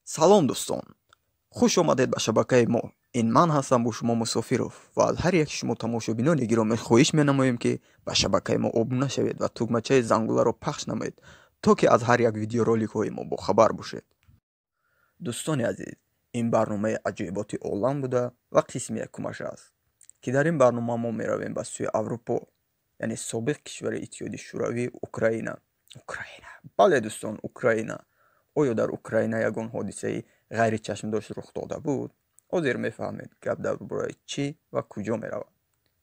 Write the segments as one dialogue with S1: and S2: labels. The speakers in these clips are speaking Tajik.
S1: Салом, дӯстон, хуш омадед ба шабакаи мо. Ин ман ҳастам бо шумо Мусофиров ва аз ҳар яки шумо, тамошобинони гиромӣ, хоҳиш менамоем, ки ба шабакаи мо обуна шавед ва тугмачаи зангуларо пахш намоед, то ки аз ҳар як видеороликҳои мо бохабар бошед. Дӯстони азиз, ин барномаи «Аҷоиботи олам» буда ва қисми якумаш аст, ки дар ин барнома мо меравем ба сӯи Аврупо, яъне собиқ кишвари Иттиҳоди Шӯравӣ, Украина. Украина, бале, дӯстон, Украина. Оё дар Украина ягон ҳодисаи ғайричашмдошт рух дода буд? Ҳозир мефаҳмед, гап дар бораи чӣ ва куҷо меравад.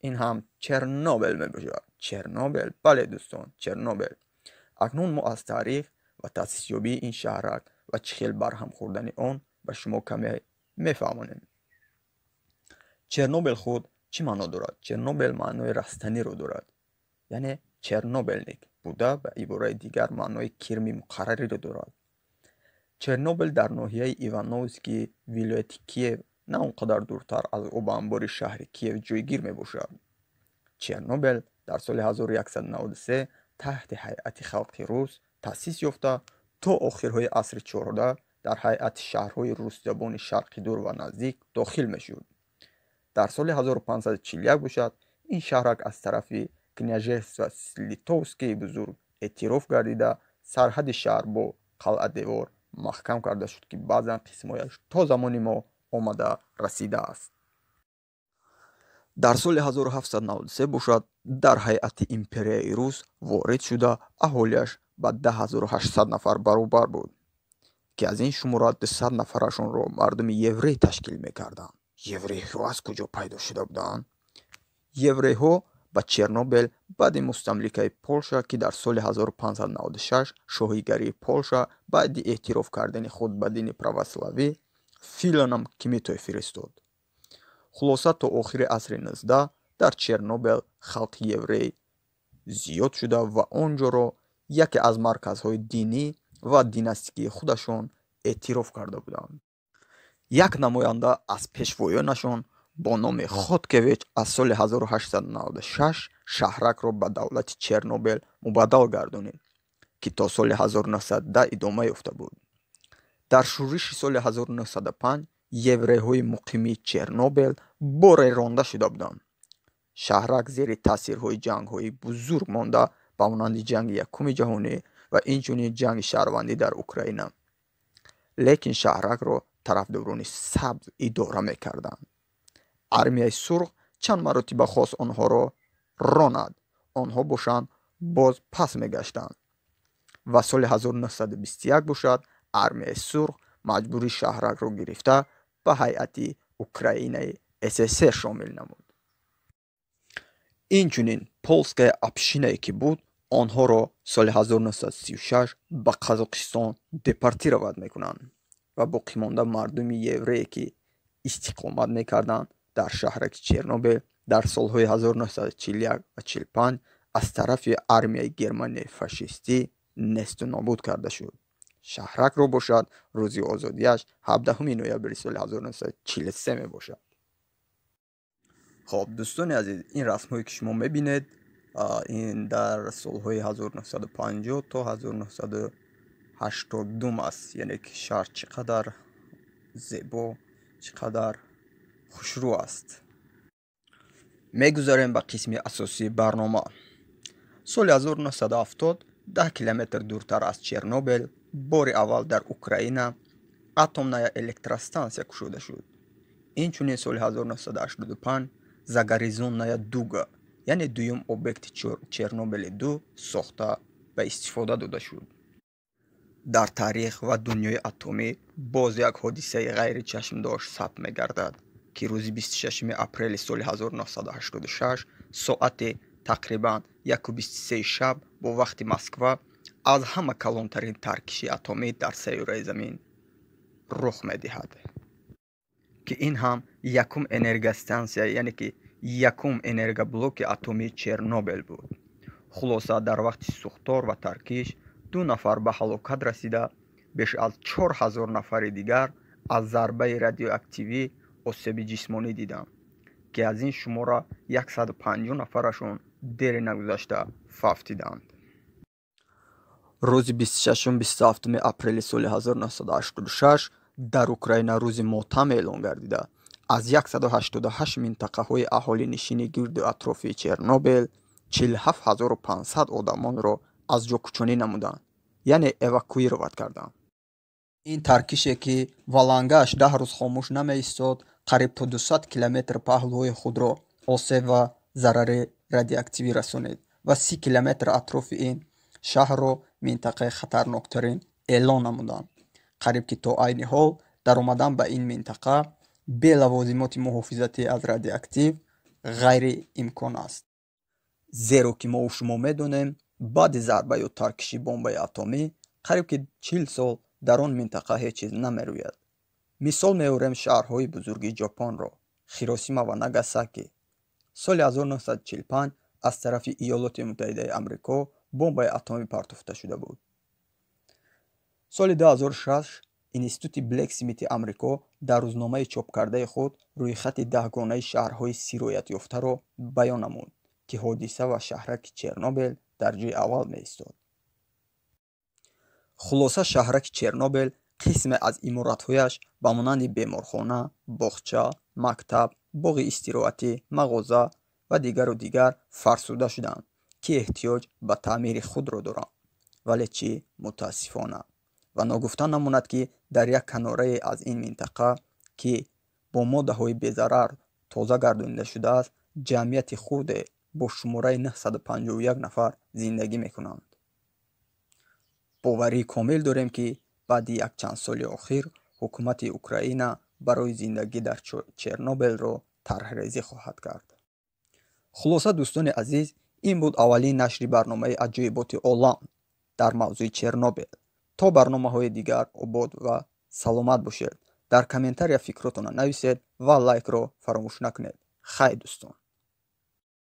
S1: Ин ҳам Чернобел мебошад. Чернобел, бале, дӯстон, Чернобел. Акнун мо аз таърих ва таъсисёбии ин шаҳрак ва чӣ хел барҳам хӯрдани он ба шумо каме мефаҳмонем. Чернобел худ чӣ маъно дорад? Чернобел маънои растаниро дорад, яъне чернобыльник буда, ба ибораи дигар маънои кирми муқаррариро дорад. Чернобел дар ноҳияи Ивановский вилояти Киев, на он қадар дуртар аз обанбори шаҳри Киев ҷойгир мебошад. Чернобел дар соли 1193 таҳти ҳайати халқи рус таъсис ёфта, то охирҳои асри 14 дар ҳайати шаҳрҳои русзабони Шарқи Дур ва Наздик дохил мешуд. Дар соли 1541 бошад, ин шаҳрак аз тарафи Княжество Литовскии Бузург эътироф гардида, сарҳади шаҳр бо қалъадевор маҳкам карда шуд, ки баъзан қисмҳояш то замони мо омада расидааст. Дар соли 1793 бошад, дар ҳайати Империяи Рус ворид шуда, аҳолиаш ба 10 800 нафар баробар буд, ки аз ин шумора 200 нафарашонро мардуми еврей ташкил мекарданд. Еврейҳо аз куҷо пайдо шуда буданд? Еврейҳо ба Чернобел баъди мустамликаи Полша, ки дар соли 1596 шоҳигарии Полша баъди эътироф кардани худ ба дини православӣ Филоном Кмитой фиристод. Хулоса, то охири асри 19 дар Чернобел халқи еврей зиёд шуда ва он ҷоро яке аз марказҳои динӣ ва династикии худашон эътироф карда буданд. Як намоянда аз пешвоёнашон бо номи Хоткевич аз соли 1896 шаҳракро ба давлати Чернобел мубаддал гардонид, ки то соли 1910 идома ёфта буд. Дар шӯриши соли 1905 еврейҳои муқими Чернобел боре ронда шуда буданд. Шаҳрак зери таъсирҳои ҷангҳои бузург монда, ба монанди Ҷанги Якуми Ҷаҳонӣ ва инчунин ҷанги шаҳрвандӣ дар Украина, лекин шаҳракро тарафдорони сабз идора мекарданд. Армияи сурх чанд маротиба хост онҳоро ронад, онҳо бошанд, боз пас мегаштанд ва соли 1921 бошад, армияи сурх маҷбурӣ шаҳракро гирифта, ба ҳайати Украинаи СССР шомил намуд. Инчунин польская община е ки буд, онҳоро соли 1936 ба Қазоқистон депортировать мекунанд ва боқимонда мардуми еврее, ки истиқомат мекарданд дар шаҳраки Чернобел, дар солҳои 1941 ва 45 аз тарафи армияи Германияи фашистӣ несту нобуд карда шуд. Шаҳракро бошад, рӯзи озодиаш 17 ноябри соли 1943 мебошад. Хоб, дӯстони азиз, ин расмҳое, ки шумо мебинед, ин дар солҳои 1950 то 1982 аст, яъне ки шаҳр чӣ қадар зебо, чӣ қадар хушрӯ аст. Мегузарем ба қисми асосии барнома. Соли 1970, 10 километр дуртар аз Чернобел, бори аввал дар Украина атомная электростанция кушода шуд. Инчунин соли 1985 Загоризонтная дуга, яъне дуюм объекти Чернобели 2 сохта, ба истифода дода шуд. Дар таърих ва дунёи атомӣ боз як ҳодисаи ғайричашмдошт сабт мегардад, ки рӯзи 26 апрели соли 1986 соати тақрибан 1:23 шаб бо вақти Москва аз ҳама калонтарин таркиши атомӣ дар сайёраи Замин рух медиҳад, ки ин ҳам якум энергостансия, яъне ки якум энергоблоки атомии Чернобел буд. Хулоса, дар вақти сӯхтор ва таркиш ду нафар ба ҳалокат расида, беш аз 4000 нафари дигар аз зарбаи радиоактивӣ осеби ҷисмонӣ диданд, ки аз ин шумора 150 нафарашон дери нагузашта фавтиданд. Рӯзи 26-27 апрели соли 1986. Дар Украина рӯзи мотам эълон гардида, аз 188 минтақаҳои аҳолинишини гирду атрофи Чернобел 47 500 одамонро аз ҷо кӯчонӣ намуданд, яъне эвакуировать карданд. Ин таркише, ки валангааш 10 рӯз хомӯш намеистод, қариб то 200 километр паҳлӯҳои худро осеб ва зарари радиоактивӣ расонид ва 30 километр атрофи ин шаҳрро минтақаи хатарноктарин эълон намуданд. Қариб ки то айни ҳол даромадан ба ин минтақа бе лавозимоти муҳофизатӣ аз радиоактив ғайриимкон аст, зеро ки мову шумо медонем, баъди зарба ё таркиши бомбаи атомӣ қариб ки 40 сол дар он минтақа ҳеҷ чиз намерӯяд. Мисол меорем шаҳрҳои бузурги Ҷопонро, Хиросима ва Нагасаки. Соли 1945 аз тарафи Иёлоти Муттаҳидаи Амрико бомбаи атомӣ партофта шуда буд. Соли 2006 Институти Блексмити Амрико дар рӯзномаи чопкардаи худ рӯйхати даҳгонаи шаҳрҳои сироятёфтаро баён намуд, ки ҳодиса ва шаҳраки Чернобел дар ҷои аввал меистод. Хулоса, шаҳраки Чернобел қисме аз иморатҳояш ба монанди беморхона, боғча, мактаб, боғи истироҳатӣ, мағоза ва дигару дигар фарсуда шуданд, ки эҳтиёҷ ба таъмири худро доранд. Вале чӣ мутаассифона ва ногуфта намонад, ки дар як канорае аз ин минтақа, ки бо моддаҳои безарар тоза гардонида шудааст, ҷамъияти хурде бо шумораи 951 нафар зиндагӣ мекунанд. Боварии комил дорем, ки баъди якчанд соли охир ҳукумати Украина барои зиндагӣ дар Чернобелро тарҳрезӣ хоҳад кард. Хулоса, дӯстони азиз, ин буд аввалин нашри барномаи «Аҷоиботи олам» дар мавзӯи Чернобел. То барномаҳои дигар обод ва саломат бошед. Дар комментария фикротонро нависед ва лайкро фаромӯш накунед. Хай, дӯстон.